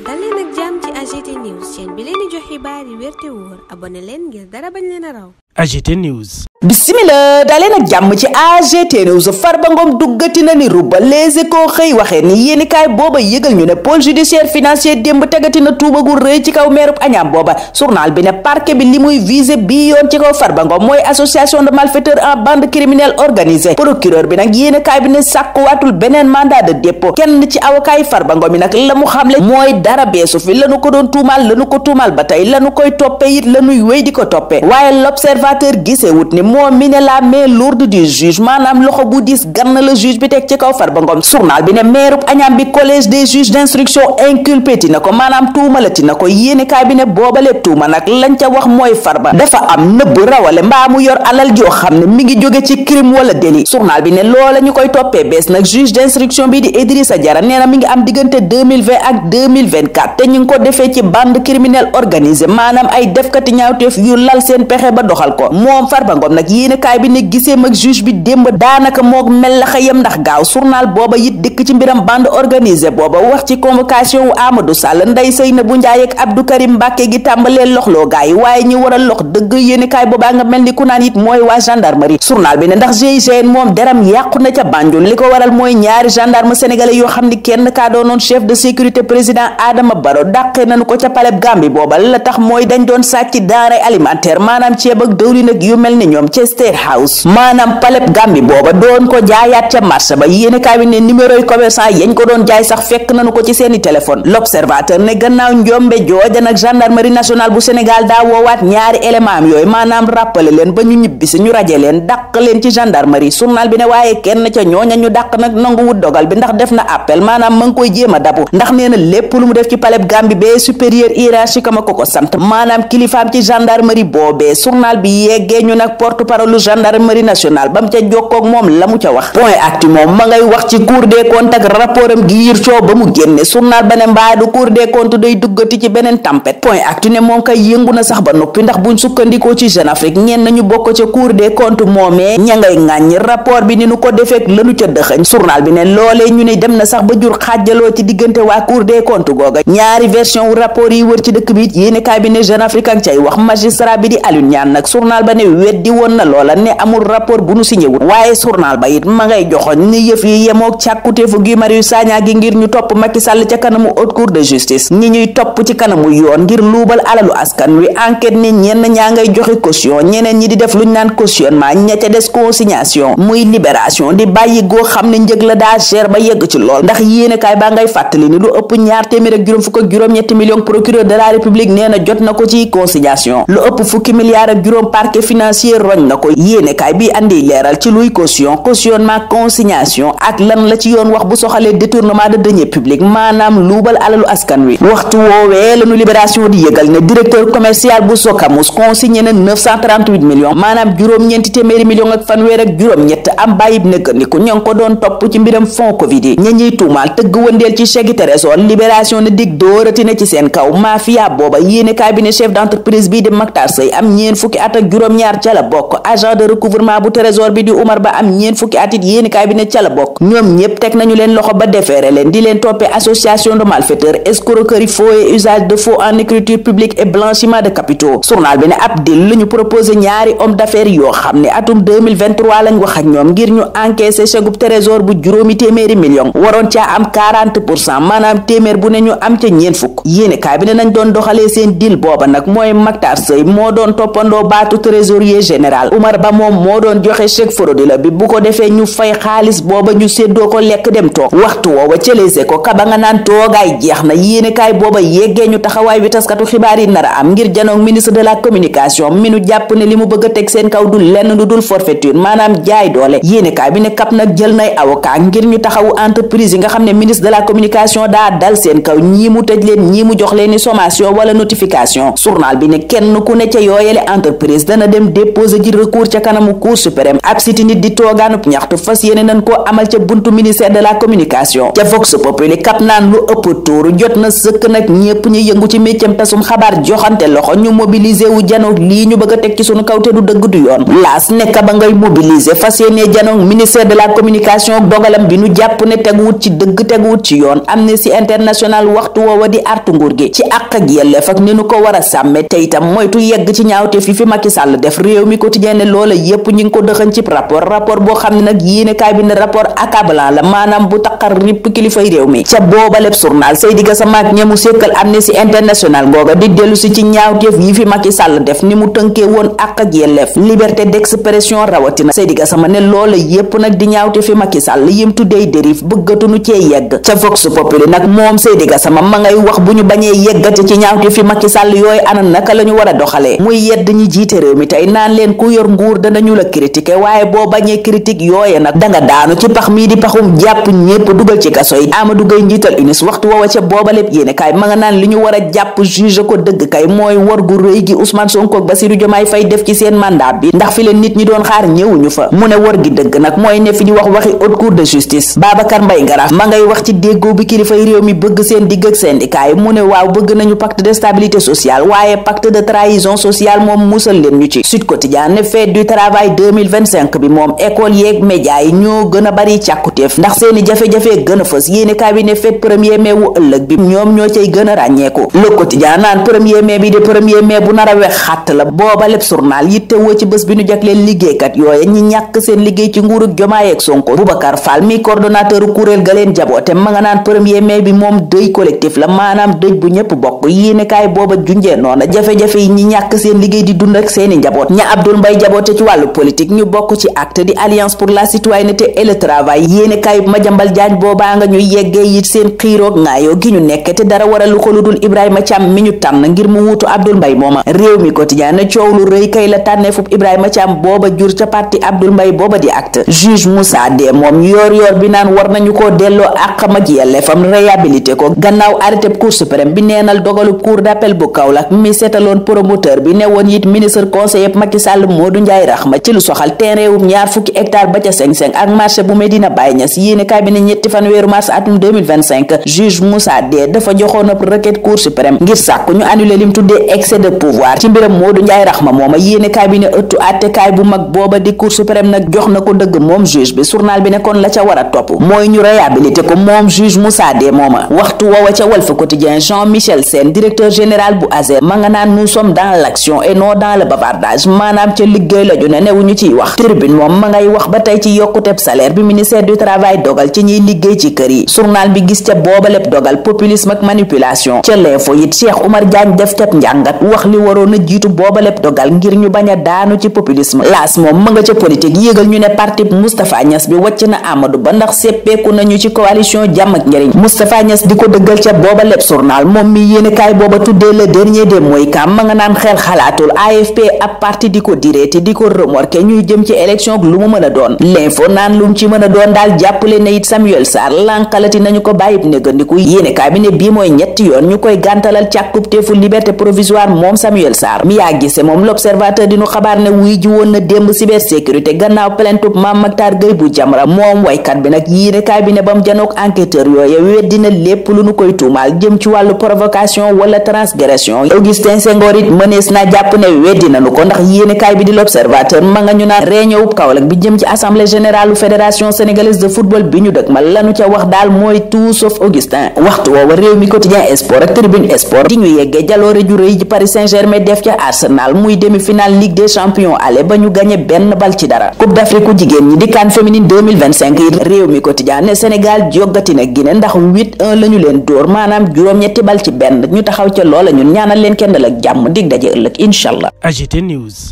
dal leen ak jàmm ci AGT News chaîne bi leen di jox xibaar yi wér te wóor abonné leen ngir dara bañ leen a raw. AGT News. Bismillah daleen ak jàmm ci AGT News. Farba Ngom duggati na ni ruba Les Échos xëy waxee ni yéenikaay booba yëgal ñu ne pôle judiciaire financier démb tegati na tuuba gu rëy ci kaw meerub Agnam booba. journal bi ne parquet bi li muy visé bii yoon ci kaw Farba Ngom mooy association de malfaiteurs en bande criminelle organisée. procureur bi nag yéenikaay bi ne sàkkuwaatul beneen mandat de dépôt. kenn ci avocat yi Farba Ngom yi nag la mu xamle mooy dara beesu fi lanu ko doon tuumaal lanu ko tuumaal ba tey lanu koy toppe it lanuy wéy di ko toppe. waaye l'observateur gisewut ni moom mi ne la main lourde du juge maanaam loxo bu diis gann la juge bi teg ci kaw Farba Ngom. journal bi ne mairub Agnam bi collège des juges d'instruction inculpé ti na ko maanaam tuumalati na ko. yéenekaay bi ne boobale tuuma nag lañ ca wax mooy Farba dafa am nëbb rawale mbaa mu yor alal joo xam ne mi ngi jóge ci crime wala délit. journal bi ne loola ñu koy toppee bees nag juge d'instruction bi di Idrissa Diarra nee na mi ngi am diggante 2020 ak 2024 te ñu ngi ko defee ci bande criminelle organisée maanaam ay defkati ñaawteef yu lal seen pexe ba doxal ko. moom Farba Ngom nag yéenekaay bi ne giseem ak juge bi démb daanaka moog mel la xëyam ndax gaaw. journal booba it dikk ci mbiram bande organisée booba wax ci convocation wu Amadou Sall Ndeye Seynabou Ndiaye ak Abdou Karim Mbacké gi tàmbalee loxloo gaay waaye ñi war a lox dëgg yéenekaay boobaa nga mel ni ku naan it mooy waa gendarmerie. journal bi ne ndax GIGN moom deram yàqu na ca Banjul li ko waral mooy ñaari gendarme sénégalais yoo xam ni kenn kaa doonoon chef de sécurité président Adama Barrow dàqe nañu ko ca palais Gambie booba la tax mooy dañ doon sàcc denrée alimentaire maanaam ceeb ak dëwlin ak yu mel ni ñoom ca State House maanaam palais Gambie booba doon ko jaayaat ca marché ba. yéenekaay bi ne numéro yi commerçant yañ ko doon jaay sax fekk nañu ko ci seeni téléphone. l'observateur ne gannaaw njombe jooja nag gendarmerie nationale bu Sénégal daa woowaat ñaari élément am yooyu maanaam rappelé leen ba ñu ñibbisi ñu raje leen dàq leen ci gendarmerie. journal bi ne waaye kenn ca ñooña ñu dàq nag nangu wut dogal bi ndax def na appel maanaam ma ngi koy jéem a dabu ndax nee na lépp lu mu def ci palais Gambie bee supérieur hiérarchique ma ko sant maanaam kilifaam ci gendarmerie boobee. journal bi yeggee ñu nag porte parole gendarmerie nationale ba mu ca jokkoog moom la mu ca wax. point actu moom ma ngay wax ci cour des comptes ak rapport am gi yir coow ba mu génne. journal ba ne mbaadu cour des comptes day duggati ci beneen tempête. point actu ne moom kay yëngu na sax ba noppi ndax buñ sukkandikoo ci Jeune Afrique ñenn nañu bokk ca cour des comptes moomee ña ngay ŋàññi rapport bi ni nu ko defeek lanu ca dëxëñ. journal bi ne loolee ñu ne dem na sax ba jur xaajaloo ci diggante waa cour des comptes googa. ñaari version wu rapport yi wër ci dëkk bi it yéenekaay bi ne Jeune Afrique ak cay wax magistrat bi di Alioune Niane nag journal ba ne weddi woon na loola ne amul rapport bu nu signé wut. waaye journal ba it ma ngay joxoñ ni yëf yi yemook càkkuteefu Guy Marius Sagna gi ngir ñu topp Macky Sall ca kanamu haute cour de justice ñi ñuy topp ci kanamu yoon ngir luubal alalu askan wi. enquête ni ñenn ñaa ngay joxe caution ñeneen ñi di def luñ naan cautionnement ña ca des consignation. muy libération di bàyyi goo xam ne njëg la daa cher ba yegg ci lool ndax yéenekaay baa ngay fàttali ni lu ëpp ñaar téeméer ak juróom fukk ak juróom-ñetti millions procureur de la république nee na jot na ko ci consignation. lu ëpp fukki milliards ak juróom parquet financier roñ na ko. yéenekaay bi andi leeral ci luy cautionnement consignation ak lan la ci yoon wax bu soxalee détournement de deniers publics maanaam luubal alalu askan wi. waxtu woowee lañu libération di yëgal ne directeur commercial bu Sokamus consigné na 938 millions maanaam juróom-ñeenti téeméeri millions ak fanweer ak juróom-ñett am bàyyib nëggandiku ña ngi ko doon topp ci mbiram fond covid yi. ña ñuy tuumaal tëgg wëndeel ci chèque trésor libération ne dig dóorati na ci seen kaw mafia booba. yéenekaay bi ne chef d'entreprise bii di Mactar Sey am ñeen fukki at ak juróom-ñaar ca la bokk. agent de recouvrement bu trésor bi di Oumar Ba am ñeen fukki at it yéenekaay bi ne ca la bokk. ñoom ñépp teg nañu leen loxo ba defeere leen di leen toppee association de malfaiteurs escroquerie faux et usage de faux en écriture publique et blanchiment de capitaux. journal bi ne ab deal lu ñu proposé ñaari homme d'affaires yoo xam ne atum 2023 lañ wax ak ñoom ngir ñu encaissé chèque trésor bu juróomi téeméeri millions waroon caa am 40% maanaam téeméer bu ne ñu am ca ñeen fukk. yéenekaay bi ne nañ doon doxalee seen deal booba nag mooy Mactar Sey moo doon toppandoo baatu trésorier général. Oumar Ba moom moo doon joxe chèque frauduleux bi bu ko defee ñu fay xaalis booba ñu séddoo ko lekk dem toog. waxtu woowa ca Les Échos kaba nga naan toogaay jeex na. yéenekaay booba yeggee ñu taxawaay wi taskatu xibaar yi nar a am ngir janoog ministre de la communication mi nu jàpp ne li mu bëgg a teg seen kaw du lenn lu dul forfaiture maanaam jaay doole. yéenekaay bi ne kap nag jël nay avocat ngir ñu taxawu entreprise yi nga xam ne ministre de la communication daa dal seen kaw ñii mu tëj leen ñii mu jox leen ni sommation wala notification. journal bi ne kenn ku ne ca yooyele entreprise dana dem déposer ji recours ca kanamu cour suprême ab siti nit di toogaanub ñaxtu fas yéene nañ koo amal ca buntu ministère de la communication. ca Vox Populi kap naan lu ëpp tuuru jot na sëkk nag ñépp ñu yëngu ci méccam tasum xabaar joxante loxo ñu mobiliser wu janoog lii ñu bëgg a teg ci sunu kaw te du dëgg du yoon. laas nekk ba ngay mobiliser fas yéene janoog ministère de la communication dogalam bi nu jàpp ne teguwut ci dëgg teguwut ci yoon. Amnesty International waxtu woowa di artu nguur gi ci àq ak yelleef ak ni nu ko war a sàmme te itam moytu yegg ci ñaawte fi Macky Sall def. réew mi quotidien ne loola yépp ñi ngi ko dëxañ ci rapport boo xam ne nag yéene kaay bi ne rapport accablant la maanaam bu taqar ripp kilifay réew mi. ca booba lépp journal Seydi Gassama ak ñemu sékkal Amnesty International googa di dellu si ci ñaawteef yi fi Macky Sall def ni mu tënkee woon àq ak yelleef liberté d'expression rawatina. Seydi Gassama ne loola yépp nag di ñaawte fi Macky Sall yim tuddee dérive bëggatunu cee yegg. ca Vox Populi nag moom Seydi Gassama ma ngay wax bu ñu bañee yeggate ci ñaawte fi Macky Sall yooyu ana naka la ñu war a doxalee muy yedd ñi jiite réew mi tey naan leen ku yor nguur danañu la critiquer waaye boo bañee critique yooye nag danga daanu ci pax mii di paxum jàpp ñépp dugal ci kaso yi. Amadou Gueye njiital UNIS waxtu woowa ca booba lépp yéene kaay ma nga naan li ñu war a jàpp juge ko dëgg kay mooy wor gu rëy gi Ousmane Sonko ak Bassirou Diomaye Faye def ci seen mandat bi ndax fi leen nit ñi doon xaar ñëwuñu fa. mu ne wor gi dëgg nag mooy ne fi di wax waxi haute cour de justice. Babacar Mbaye Ngaraaf ma ngay wax ci déggoo bi kilifay réew mi bëgg seen digg ak syndicat yi mu ne waaw bëgg nañu pacte de stabilité sociale waaye pacte de trahison sociale moom musal leen ñu ci. Sud Quotidien ne fête du travail 2025 bi moom école yeeg média yi ñoo gën a bari càkkutéef ndax seeni jafe-jafe gën a fës yéene kaay bi ne fête 1er mai wu ëllëg bi ñoom ñoo cay gën a ràññeeku. Le Quotidien naan 1er mai bi de 1er mai bu nar a wex xàtt la booba lépp journal yitte woo ci bés bi nu jagleen liggéeykat yooye ñi ñàkk seen liggéey ci nguurug Diomaye ak Sonko. Boubacar Fall mi coordonnateur kuréel ga leen jaboote ma nga naan 1er mai bi moom dëj collectif la maanaam dëj bu ñëpp bokk yéene kaay booba junjee noona jafe-jafe yi ñi ñàkk seen liggéey di dund ak seeni njaboot. ña Abdoul Mbaye jaboote ci wàllu politique ñu bokk ci acte di alliance pour la citoyenneté et le travail yéene kaay Madiambal Diagne boobaa nga ñuy yeggee it seen xiiroog ngaayoo gi ñu nekk te dara waralu ko lu dul Ibrahima Thiam mi ñu tànn ngir mu wuutu Abdoul Mbaye mooma. réew mi quotidien ne coow lu rëy kay la tànnee fub Ibrahima Thiam booba jur ca parti Abdoul Mbaye booba di acte. juge Moussa Dé moom yoor bi naan war nañu koo delloo àqam ak yelleefam réhabilité ko gannaaw arrêté cour suprême bi neenal dogalu cour d'appel bu Kaolack mi seetaloon promoteur bi ne woon it ministre conseiller Macky Sall Modou Ndiaye Rahma ci lu soxal terrain wu ñaar fukki hectare ba ca 5-5 ak marché bu Medina Baye Niass yéene kaay bi ne ñetti fan weeru mars atum 2025 juge Moussa Dé dafa joxoon ab requête cour suprême ngir sàkku ñu annulé lim tuddee excès de pouvoir ci mbiram Modou Ndiaye Rahma mooma yéene kaay bi ne ëttu àttekaay bu mag booba di cour suprême nag jox na ko dëgg moom juge bi journal bi ne kon la ca war a topp mooy ñu réhabilité ko moom juge Moussa Dé mooma. waxtu woowa ca Walf Quotidien Jean-Michel Sène directeur général bu ASER ma nga naan nous sommes dans l'action et non dans le bavardage maanaam ca liggéey la ju ne newuñu ciy wax. Tribune moom ma ngay wax ba tey ci yokkuteb salaire bi ministère du travail dogal ci ñiy liggéey ci kër yi journal bi gis ca booba lépp dogal populisme ak manipulation ca L'Info it Cheikh Oumar Diagne def ca njàngat wax li waroon a jiitu booba lépp dogal ngir ñu bañ a daanu ci populisme. Laas moom ma nga ca politique yégal ñu ne parti Moustapha Niass bi wàcc na Amadou Ba ndax seppeeku nañu ci coalition jàmm ak njëriñ Moustapha Niass di ko dëggal ca booba lépp journal moom mi yéene kaay booba tuddee le dernier des Mohicans ma nga naan xel xalaatul AFP ab parti di ko direeti di ko remorqué ñuy jëm ci élection lu mu mën a doon. L'Info naan lu mu ci mën a doon daal jàppale na it Samuel Sarr lànkalati nañu ko bàyyib négandiku yéene kaay bi ne bii mooy ñetti yoon ñu koy gàntalal càkkubteefu liberté provisoire moom Samuel Sarr mi yaa gise moom L'Observateur dinu xabaar ne wuy ji woon na démb cybersécurité gannaaw plaintub Mame Mactar Gueye bu Jamra moom waykat bi nag yéene kaay bi ne bam janook enquêteur yooye weddina lépp lu nu koy tuumaal jëm ci wàllu provocation wala transgression. Augustin Senghor it mënees naa jàpp ne weddi nanu ko ndax yéene kaay bi di L'Observateur ma nga ñu naan réunion ub Kaolack bi jëm ci assemblée générale fédération sénégalaise de football bi ñu dëkmal lanu ca wax daal mooy tout sauf Augustin. waxtu woowa réew mi quotidien sport ak tribune sport di ñu yeggee jaloore ju rëy ji Paris Saint-Germain def ca Arsenal muy demi-finale Ligue des champions aller ba ñu gagné benn bal ci dara. Coupe d'Afrique ku jigéen ñi di CAN féminine 2025 yi réew mi quotidien ne Sénégal joggati na Guinée ndax 8-1 lañu leen dóor maanaam juróom-ñetti bal ci benn ñu taxaw ca loola ñun ñaanal leen kenn dal ak jàmm dig daje ëllëg inshallah. AGT News.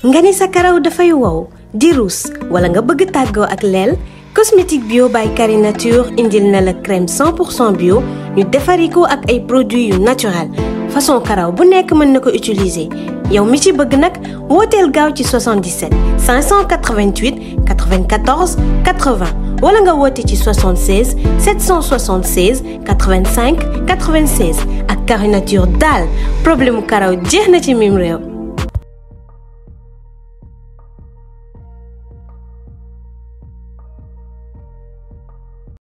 nga ni sa karaw dafay wow di ruus wala nga bëgg tàggoo ak leel cosmétique bio by Carinature indil na la crème 100% bio ñu defari ko ak ay produits yu naturel façon karaw bu nekk mën na ko utiliser yow mi ci bëgg nag wooteel gaaw ci 77 588 94 80 wala nga woote ci 76 776 85 96 ak Carinature daal problème mu karaw jeex na ci mim réew.